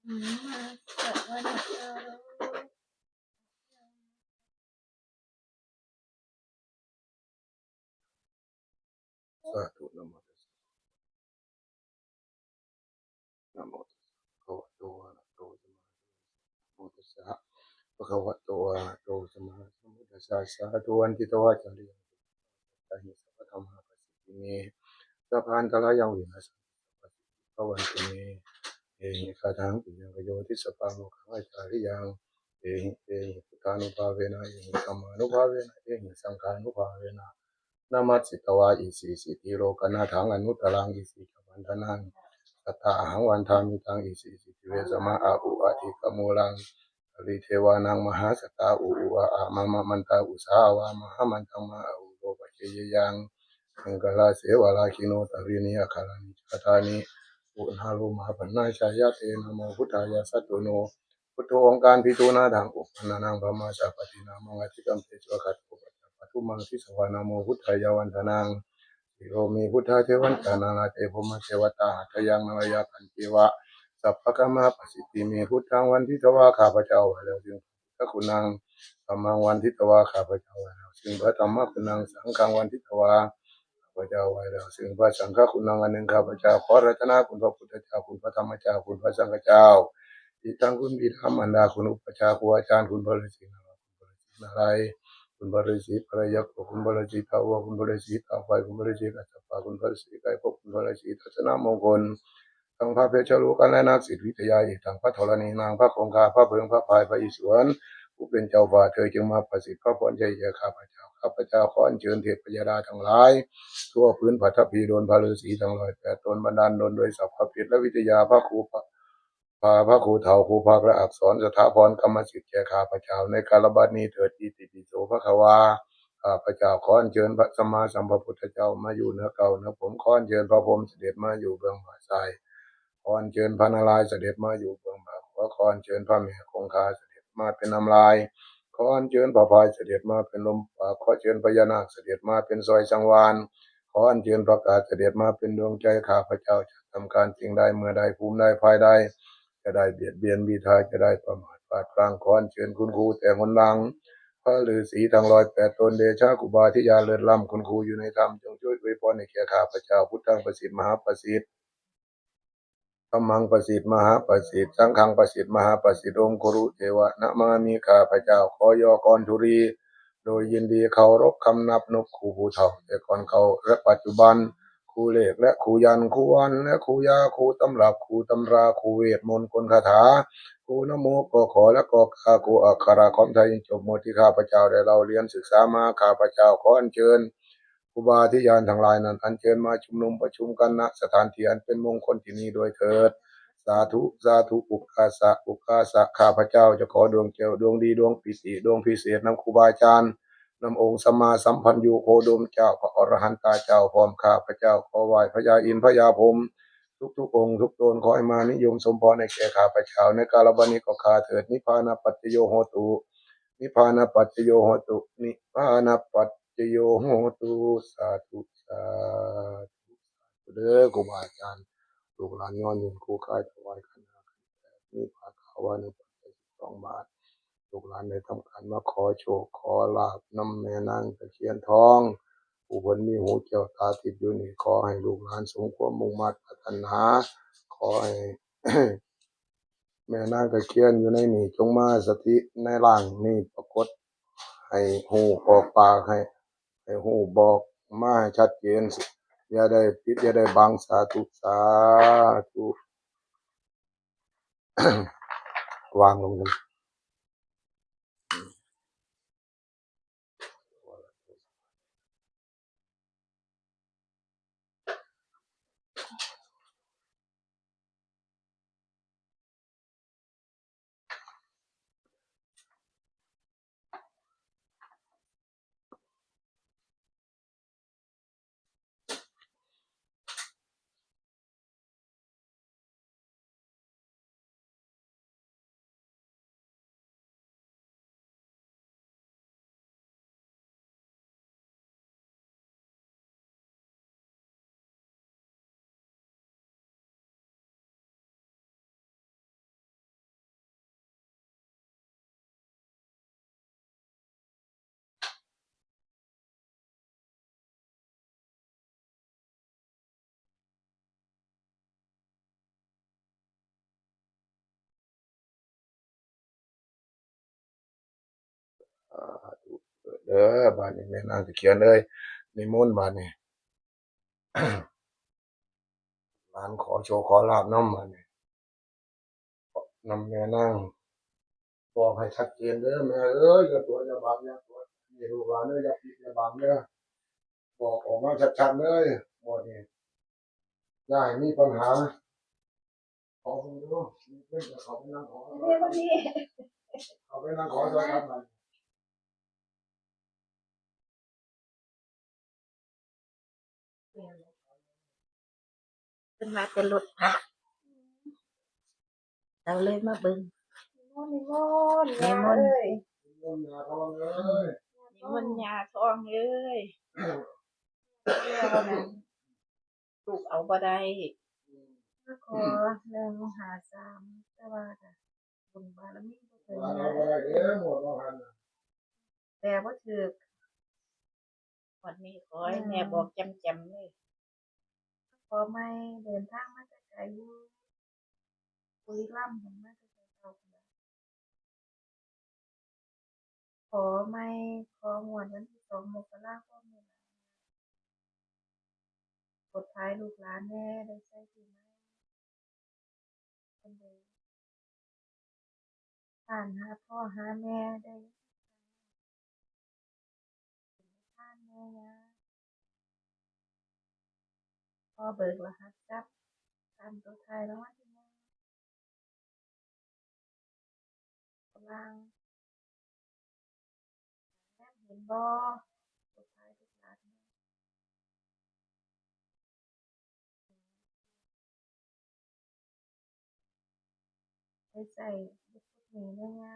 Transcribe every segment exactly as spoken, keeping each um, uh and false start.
มาสวดวันเสาร์ สาธุ นะโมตัสสะ นะโมตัสสะ ภะคะวะโต อะระหะโต สัมมาสัมพุทธัสสะ นะโมตัสสะ ภะคะวะโต อะระหะโต สัมมาสัมพุทธัสสะ สาธุ วันทิตวาจาริยัง สัพพะธรรมาปะสิทธิเม สัพพันตรายังวินาศสันติ สัพพะสิทธิภะวันตุเม เอหิ คาถาปิยัง กโย ทิสสะปัง โมคขัง อาจาริยัง เอหิ เอหิ พุทธานุภาเวนะ เอหิ ธัมมานุภาเวนะ เอหิ สังฆานุภาเวนะ นะมัสสิตวา อิสิ สิทธิโลกนาถัง อนุตตรัง อิสิ จะวันทนัง สัตตาหัง วันทามิตัง อิสิ สิทธิเวสมะ อะอุ อะทิกะมูลัง สะรีเทวานัง มหาสัตตา อุ อุ อะอะ มะมะมันตา อุสา อะวา มหามันตัง มะ อะอุ โรปะเชยยัง มังกะลาเสวะลาคิโน ตะรีนิ อะคารานิ จาตานิ อุณาโลมา ปันนาชายะเต นะโมพุทธายะ สัตตุโน พุทโธ องค์การพิทูนาถัง อุปปะนานัง พะมาสะปะตินามัง อธิกัมเป สวะขัตโต ปัจจาปะทุมัง ทิสวา นะโมพุทธายะ วันทนัง สิโรเม พุทธาเทวันตา นาราเต พรหมเทวตา หัตถยัง นารายาคันเทวะ สัพพะกรรมาปะสิทธิเม พุทธัง วันทิตวา ข้าพเจ้าไหว้แล้วซึ่งพระพุทธคุณัง ธัมมัง วันทิตวา ข้าพเจ้าไหว้แล้วซึ่งพระธรรมคุณัง สังฆัง วันทิตวา ข้าพเจ้าไหว้แล้วซึ่งพระสังฆคุณัง อันหนึ่งข้าพเจ้าขออาราธนาคุณพระพุทธเจ้า คุณพระธรรมเจ้า คุณพระสังฆเจ้า อีกทั้งคุณบิดามารดา คุณอุปัชฌาย์ ครูอาจารย์ คุณพระฤาษีนารายณ์ คุณพระฤาษีนารายณ์ คุณพระฤาษีพระยักษ์ คุณพระฤาษีตาวัว คุณพระฤาษีตาควาย คุณพระฤาษีกัสสปะ คุณพระฤาษีไกรภพ คุณพระฤาษีทัศนมงคล ทั้งพระเพชรโลกัณฑ์และนักศิษย์วิทยา อีกทั้งพระธรณีนาง พระคงคา พระเพิง พระพาย พระอิศวร ผู้เป็นเจ้าฟ้า เธอจึงมาประสิทธิ์พระพรชัยแก่ข้าพเจ้า ข้าพเจ้าขออัญเชิญเทพยดาทั้งหลาย ทั่วพื้นปฐพี ดลพระฤาษีทั้งร้อยแปดตน บันดาลดลโดยสัพพะเพชรและวิทยา พระครูพระ พาพระครูเฒ่า ครูพักและอักษร สถาพรกรรมสิทธิ์แก่ข้าพเจ้า ในกาลบัดนี้เถิด อิติปิโสภะคะวา ข้าพเจ้าขออัญเชิญพระสัมมาสัมพุทธเจ้ามาอยู่เหนือเกล้าเหนือผม ขออัญเชิญพระพรหมเสด็จมาอยู่เบื้องบ่าซ้าย ขออัญเชิญพระนารายณ์เสด็จมาอยู่เบื้องบ่าขวา ขออัญเชิญพระแม่คงคาเสด็จมาเป็นน้ำลาย ขออัญเชิญพระพายเสด็จมาเป็นลมปาก ขอเชิญพญานาคเสด็จมาเป็นสอยสังวาล ขออัญเชิญพระกาศเสด็จมาเป็นดวงใจ ข้าพเจ้าจะทำการสิ่งใดเมื่อใดภูมิใดภายใด จะได้เบียดเบียนบิดา จะได้ประมาทพลาดพลั้ง ขออัญเชิญคุณครูแต่หนหลัง พระฤาษีทั้งร้อยแปดตน เดชะครูบาอาจารย์เลิศล้ำ คุณครูอยู่ในธรรม จงช่วยอวยพรให้แก่ข้าพเจ้า พุทธังประสิทธิ์มหาประสิทธิ์ ธัมมังประสิทธิ์มหาประสิทธิ์ สังฆังประสิทธิ์มหาประสิทธิ์ องคุรุเทวะนะมามิ ข้าพเจ้าขอยอกรธุลี โดยยินดีเคารพคำนับนบครูผู้เฒ่า แต่ก่อนเก่าและปัจจุบัน ครูเลขและครูยันต์ ครูวันและครูยา ครูตำรับ ครูตำรา ครูเวทมนต์ คนคาถา ครูนะโม กข และ กกา ครูอักขระของไทยจบหมดที่ข้าพเจ้าได้เล่าเรียนศึกษามา ข้าพเจ้าขออัญเชิญครูบาอาจารย์ทั้งหลายนั้น อัญเชิญมาชุมนุมประชุมกัน ณ สถานที่อันเป็นมงคลที่นี้ด้วยเถิด สาธุ สาธุ อุกาสะ อุกาสะ ข้าพเจ้าจะขอดวงแก้ว ดวงดี ดวงปิติ ดวงพิเศษนำครูบาอาจารย์ นำองค์สัมมาสัมพันธ์ยูโคดมเจ้า พระอรหันตาเจ้า พร้อมข้าพเจ้า ขอไหว้พญาอินทร์พญาพรหม ทุกๆองค์ทุกตน ขอให้มานิยมสมพรให้แก่ข้าพเจ้า ในกาลบัดนี้ก็ข้าเถิด นิพพานะปัจจโยโหตุ นิพพานะปัจจโยโหตุ นิพพานะปัจจโยโหตุ สาธุ สาธุ สาธุ เด้อครูบาอาจารย์ ลูกหลานย้อนยืนครูกายถวายขันห้าขันแปด มีผ้าขาววางในปัจจัยสิบสองบาท ลูกหลานได้ทำการมาขอโชคขอลาภนำแม่นางตะเคียนทอง ผู้เพิ่นมีหูแก้วตาทิพย์อยู่นี่ ขอให้ลูกหลานสมความมุ่งมาดปรารถนา ขอให้ แม่นางตะเคียนอยู่ในนี่ จงมาสถิตในร่างนี่ ปรากฏให้ฮู้ออกปาก ให้ ให้ฮู้บอกมาให้ชัดเจน อย่าได้ปิด อย่าได้บัง สาธุ สาธุ วางลงเลย าธุเด้อ บาดนี้แม่นางตะเคียนเอ้ย นิมนต์บาดนี้ หลานขอโชคขอลาภนำบาดนี้ นำแม่นาง บอกให้ชัดเจนเด้อแม่เอ้ย อย่าตัวอย่าบัง อย่าตัว นี่ลูกหลานเอ้ย อย่าปิดอย่าบังเด้อ บอกออกมาชัดๆเลย บอกนี่ อย่าให้มีปัญหา ขอเพิ่นเด้อ มีเพิ่นจะเข้าไปนั่งขอ เดี๋ยววันนี้ เข้าไปนั่งขอโทรศัพท์หน่อย เพิ่นว่าเป็นรถพระ เราเลยมาเบิ่ง นิมนต์ นิมนต์ ย่า นิมนต์ เอ้ย นิมนต์ย่าทองเอ้ย นิมนต์ย่าทองเอ้ย ลูกเอาบ่ได้ มาขอหนึ่งห้าสาม แต่ว่าก็บุญบารมีบ่ถึง ว่าเราบ่ได้เด้อ หมดว่าหั่นน่ะ แต่บ่ถืก งวดนี้ขอให้แม่ อืม บอกแจ่มๆเลย ขอใหม่ เดินทางมาแต่ไกลอยู่ บุรีรัมย์ เห็นมาแต่ไกลเก่าพุ่นล่ะ ขอใหม่ ของวดวันที่สองมกราคมนี่ล่ะ กดท้ายลูกหลานแน่ ได้ใช้ที่ไหม เป็นเด ผ่านหาพ่อหาแม่ได้ ผ่านแม่ยา พ่อเบิกรหัสจับ ตามตัวท้ายรางวัลที่หนึ่ง กำลัง แม่เห็นบ่ ตัวท้ายลูกหลาน ไปใส่บุกนี้เลยนะ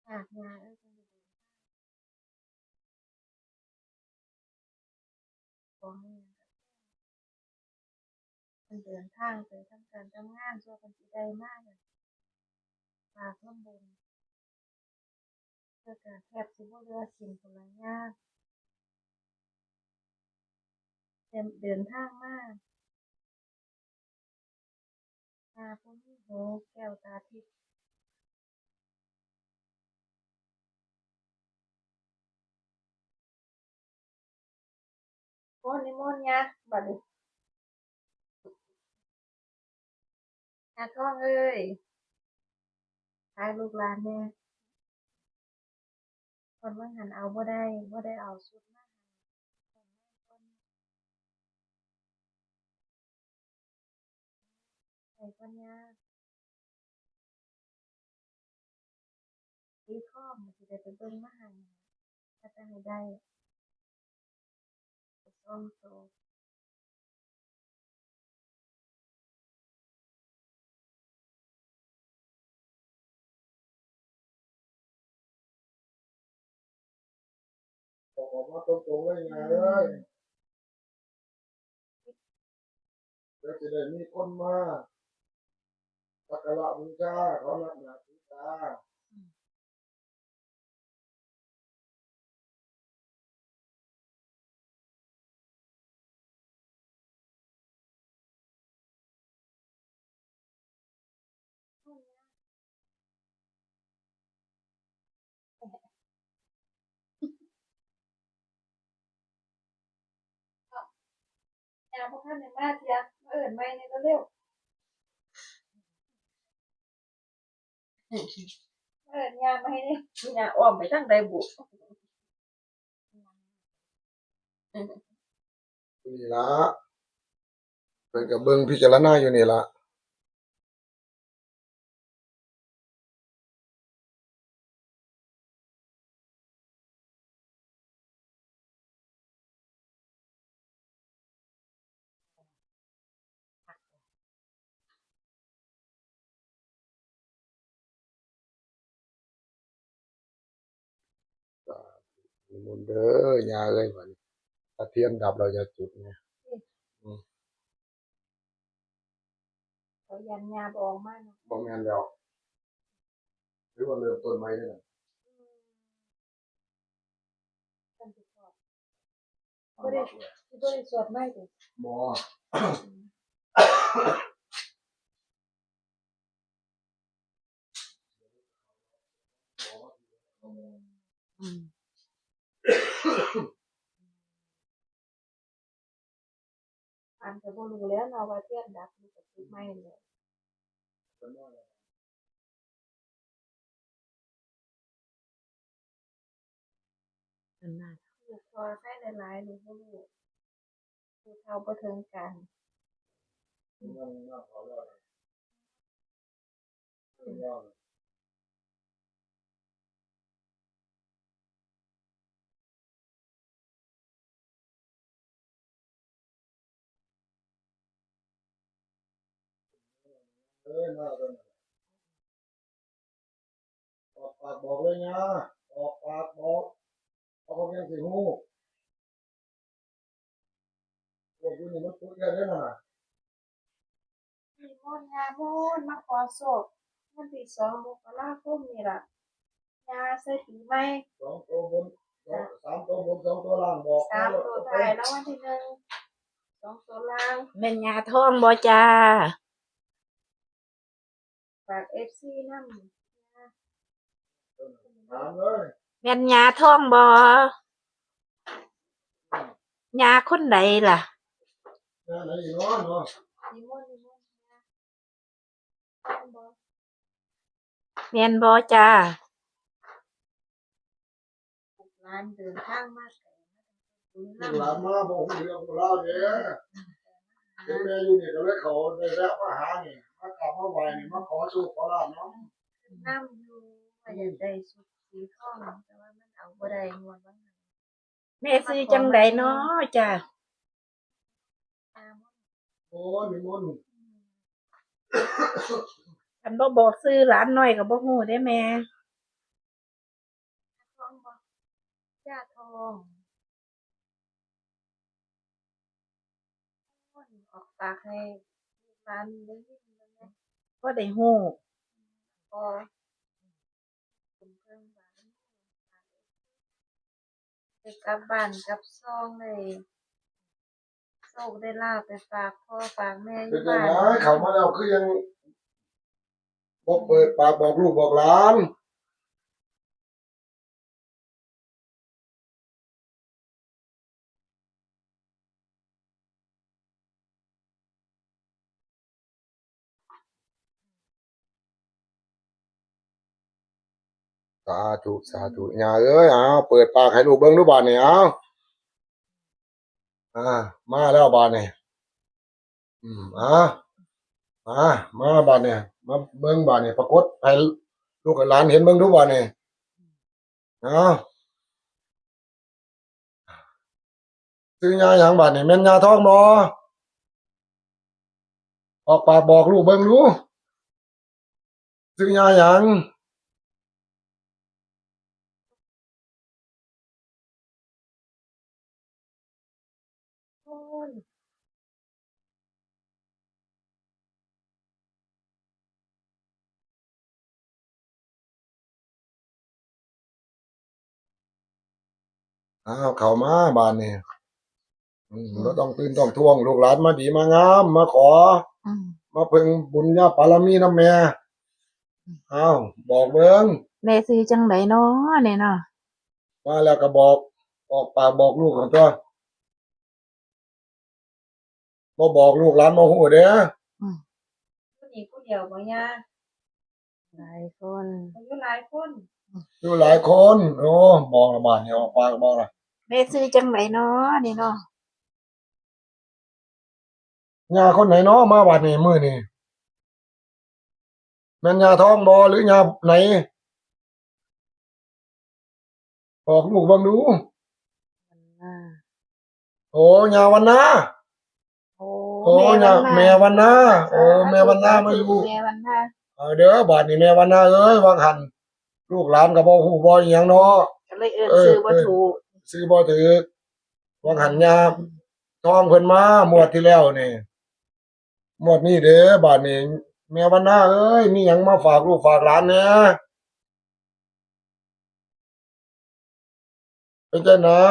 ฝากยาเอ้ย จังสิเดินทาง ขอให้มันเดินทางไปทำการทำงาน ส่วนมันสิได้มาน่ะ ฝากลำบน เพื่อกะแทบสิบ่เหลือกินพุ้นล่ะยา เดิน เดินทางมา หาผู้มีหูแก้วตาทิพย์ โอ้ นิมนต์ยา บัดนี้ ยาทองเอ้ย พาลูกหลานแน่ คนว่าหันเอาบ่ได้ บ่ได้เอาชุดมาให้ ไปก่อนยา ตีข้อมสิได้ไปเบิ่งมาให้ ถ้าจะให้ได้ สองโต บอกออกมาตรงๆเลยนะเอ้ย เดี๋ยวจะได้มีคนมาสักการะบูชา เขานักหนาถือตา ยาบ่ทันได้มาเที่ย มาเอิ้นใหม่นี่เร็วๆ เอิ้นยามาให้นี่ ยาอ้อมไปทางใดบุ นี่ละ เพิ่นก็เบิ่งพิจารณาอยู่นี่ละ นิมนต์เด้อย่าเอ้ย บัดนี้ ถ้าเทียนดับเราอย่าจุดไง อืม เขายันยาบ่ออกมาเนาะ บ่แม่นแล้ว หรือว่าเริ่มต้นใหม่เด้อน่ะ อืม ท่านสิสอบ บ่ได้ สิบ่ได้สวดใหม่ติ บ่ อืม อืม อันก็บ่รู้แล้วเนาะว่าเทียนดับ มันก็จุดใหม่แล้ว อันนั้น ลูกขออภัยหลายๆ ลูกบ่รู้ ผู้เฒ่าบ่ถึงการ เออ น่าจะ ออกปากบอกเลยนะ ออกปากบอก เขาก็ยังสิฮู้ พวกอยู่นี่มันฝึกได้เด้อนะ มีมนต์ยามนต์มาขอโชค วันที่สองมกราคมนี่ล่ะ ยาใส่ปีใหม่ สองตัวบน สอง สามตัวบน สองตัวล่าง บอก สามตัวท้าย รางวัลที่หนึ่ง สองตัวล่าง แม่นยาทองบ่จ้า ฝาก เอฟซี นำ ถามเลย แม่นยาทองบ่ ยาคนใดล่ะ ยาไหนอีกเนาะเนาะ นิมนต์ นิมนต์ ยา แม่นบ่ แม่นบ่จ้า ลูกหลานเดินทางมาไกล มาจากบุรีรัมย์ ลูกหลานมาบ่ฮู้เรื่องฮู้ราวเด้ เห็นแม่อยู่นี่ก็เลยเขาได้แวะมาหานี่ มากราบมาไหว้นี่ มาขอโชคขอลาภนำ นำอยู่ ว่าอยากได้ชุดสีทอง แต่ว่ามันเอาบ่ได้งวดวันนั้น แม่ชื่อจังใดน้อจ้า โอ้ นิมนต์ คันบ่บอกชื่อหลานน้อยก็บ่ฮู้เด้แม่ ทองบ่ ย่าทอง โอ้ย ออกปากให้ลูกหลานได้ยินเบิ่งแหน่ พอได้ฮู้ พอ ได้กลับบ้านกลับซอง ได้โชคได้ลาภไปฝากพ่อฝากแม่อยู่บ้าน เป็นจังได๋ เข้ามาแล้วคือยังบ่เปิดปากบอกลูกบอกหลาน สาธุ สาธุ ย่าเอ้ย เอา เปิดปากให้ลูกเบิ่งดูบาดนี้ เอา อ่า มาแล้วบาดนี้ อืม อ่า มา มาบาดนี้ มาเบิ่งบาดนี้ ปรากฏให้ลูกให้หลานเห็นเบิ่งดูบาดนี้ เอา ชื่อย่าหยังบาดนี้ แม่นย่าทองบ่ ออกปากบอกลูกเบิ่งดู ชื่อย่าหยัง โอ้ย อ้าว เข้ามาบาดนี้ อืม อืม บ่ต้องตื่นต้องทวง ลูกหลานมาดีมางาม มาขอ อืม มาเพิ่งบุญญาบารมีนำแม่ อืม อ้าว บอกเบิ่ง แม่ชื่อจังใดน้อนี่น้อ มาแล้วก็บอก ออกปากบอกลูกหั่นตั๊ว บ่บอกลูกหลานบ่ฮู้เด้อ อืม ผู้นี้ผู้เดียวบ่ย่า หลายคน อยู่หลายคน อยู่หลายคน โอ้ บอกละบาดนี้ ออกปากบอกละ แม่ชื่อจังใดน้อนี่น้อ ย่าคนไหนน้อมาบาดนี้มื้อนี้ แม่นย่าทองบ่หรือย่าไหน บอกลูกเบิ่งดู วันนา โอ้ ย่าวันนา โอ้ โอ้ แม่วันนา ย่า แม่วันนา โอ้ แม่วันนามาอยู่ แม่วันนา เออ เด้อ บาดนี้แม่วันนาเอ้ย ว่าหั่น ลูกหลานก็บ่ฮู้บ่อิหยังเนาะ ก็เลยเอิ้น เออ ชื่อบ่ เออ ถูก ชื่อบ่ถูก ว่าหั่นย่าทองเพิ่นมางวดที่แล้วนี่ งวดนี้เด้อบาดนี้ แม่วันนาเอ้ย มีหยังมาฝากลูกฝากหลานแหน่ เป็นจังได๋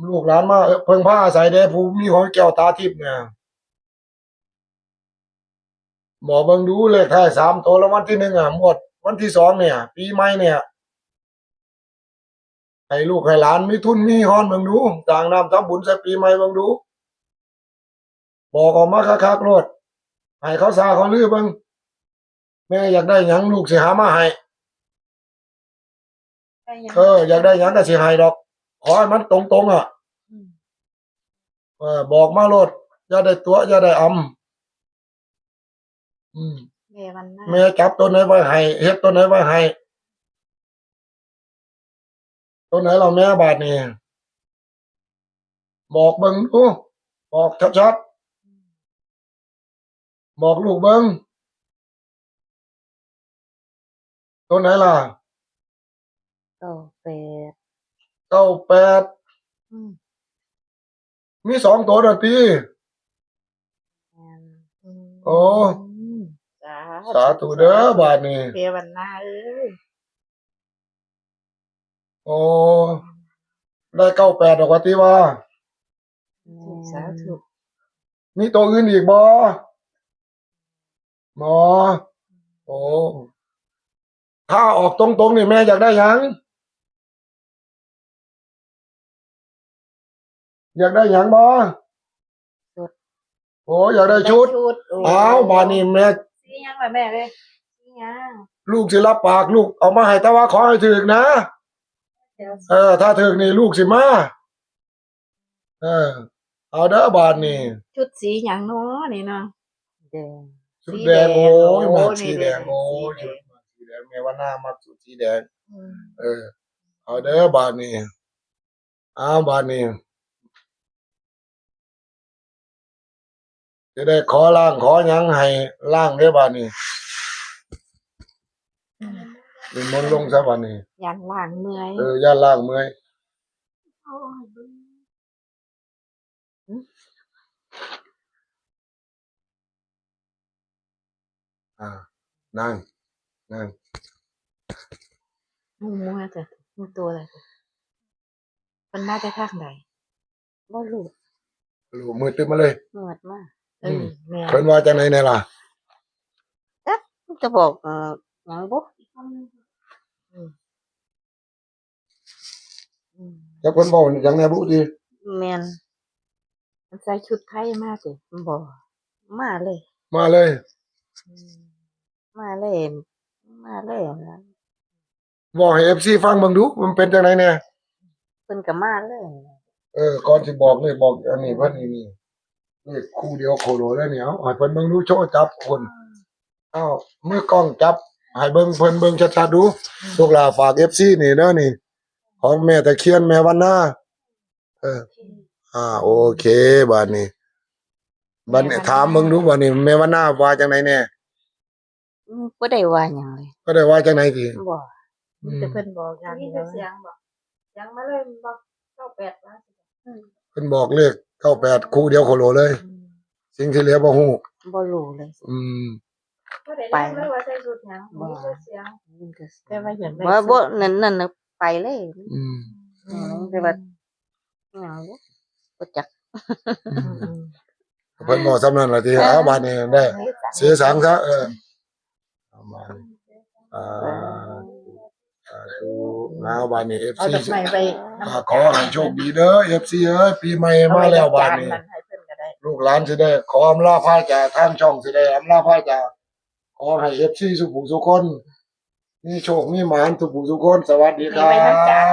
ลูกหลานมาเพิ่งพาอาศัยเด้ ผู้มีหอยแก้วตาทิพย์เนี่ย บอกเบิ่งดูเลขท้ายสามตัวรางวัลที่หนึ่งอะ งวดวันที่สองเนี่ย ปีใหม่เนี่ย ให้ลูกให้หลานมีทุนมีฮอนเบิ่งดู สร้างน้ำทำบุญใส่ปีใหม่เบิ่งดู บอกออกมาคักๆโลด ให้เขาซาเขาลือเบิ่ง แม่อยากได้หยังลูกสิหามาให้ ได้หยัง เออ อยากได้หยังก็สิให้ดอก ขอให้มันตรงๆอ่ะ อืม เออ บอกมาโลด อย่าได้ตั๋ว อย่าได้อำ อืม แม่วันหน้า แม่จับตัวไหนไว้ให้ เฮ็ดตัวไหนไว้ให้ ตัวไหนเราแม่บาดนี่ บอกเบิ่งดู บอกชัดๆ บอกลูกเบิ่ง ตัวไหนล่ะ เก้าแปด เก้าแปด อืม มีสองตัวน่ะติ แม่น อืม โอ้ อืม สาธุ สาธุเด้อบาดนี้ เทวันนาเอ้ย โอ้ ได้เก้าแปดดอกว่าติว่า แม่น สาธุ มีตัวอื่นอีกบ่ หมอ โอ้ ถ้าออกตรงๆนี่แม่อยากได้หยัง อยากได้หยังบ่ ชุด โอ้ อยากได้ชุด ได้ชุด โอ้ อ้าว บาดนี้แม่ สีหยังล่ะแม่เอ้ย สีหยัง ลูกสิรับปาก ลูกเอามาให้ แต่ว่าขอให้ถืกนะ เดี๋ยว เออ ถ้าถืกนี่ลูกสิมา เออ เอาเด้อบาดนี้ ชุดสีหยังน้อนี่เนาะ แดง ชุดแดง สีแดง โอ้ย โอ้ มักสีแดง นี่แดง โอ้ย สีแดง ชุดมักสีแดง แม่วันนามักชุดสีแดง อืม เออ เอาเด้อบาดนี้ เอาบาดนี้ จะได้ขอล้างขอหยังให้ล้างเด้อบาดนี้ นิมนต์ลงซะบาดนี้ ย่านล้างเมื่อย เออ ย่านล้างเมื่อย โอ้ย อ่า นั่ง นั่ง หมู่ หมู่อะไรจ๊ะ หมู่ตัวอะไรจ๊ะ มันมาจากทางใด บ่รู้ รู้ มือตึ๊บมาเลย มืดมา เออ อืม แม่น เพิ่นว่าจังได๋แน่ล่ะ จักจะบอก เอ่อ หยังบุ อืม อืม จักเพิ่นเว้าหยังแน่บุติ แม่น มันใส่ชุดไทยมาติ บ่ มาเลย มาเลย อืม มาเลย มาเลยนะ บอกให้เอฟซีฟังเบิ่งดู มันเป็นจังได๋แน่ เพิ่นก็มาเลย เออ ก่อนสิบอกเลขบอกอันนี้เพิ่นนี่ นี่ เลขคู่เดียวโคโลเลยนี่ เอาให้เพิ่นเบิ่งดู โชว์จับคน เอ้า มือกล้องจับ ให้เบิ่ง เพิ่นเบิ่งชัดๆดู ลูกหลานฝากเอฟซีนี่เด้อนี่ ของแม่ตะเคียนแม่วันนา เออ อ่า โอเค บาดนี้ บาดนี้ แม่วันนา ถามเบิ่งดู บาดนี้ แม่วันนาว่าจังได๋แน่ อืม บ่ได้ว่าหยังเลย บ่ได้ว่าจังได๋ติ บ่ อืม มีแต่เพิ่นบอกอย่างเดียว ได้ยินแต่เสียงบอก เสียงมาเลย บอก เก้าแปด ว่าสิ อืม เพิ่นบอกเลข เก้าแปด คู่เดียวโคโลเลย อืม สิ่งที่เหลือบ่ฮู้ บ่รู้เลย อืม บ่ได้ถามเลยว่าใส่ชุดหยัง บ่ มีแต่เสียง มีแต่เสียง แต่ว่าอยากได้ บ่ ชุด บ่ นั่น นั่นน่ะ ไปเลย อืม อืม แต่ว่า หยังบ่ บ่จัก อืม เพิ่นบอกส่ำนั้นล่ะติ เออ เอาบาดนี้ได้ เสียสังซะ เออ เอาบาดนี้ อ่า สาธุ เอาบาดนี้ เอฟซี เอาดอกไม้ไป อ่า ขอให้โชคดีเด้อ เอฟซี เอ้ย ปีใหม่มาแล้วบาดนี้ เอาไว้จัดจานนั่นให้เพิ่นก็ได้ ลูกหลานสิได้ขออำลาพาจาก ทางช่องสิได้อำลาพาจาก ขอให้ เอฟซี สุผู้สุคน มีโชคมีหมานสุผู้สุคน สวัสดีครับ มีไว้นำกัน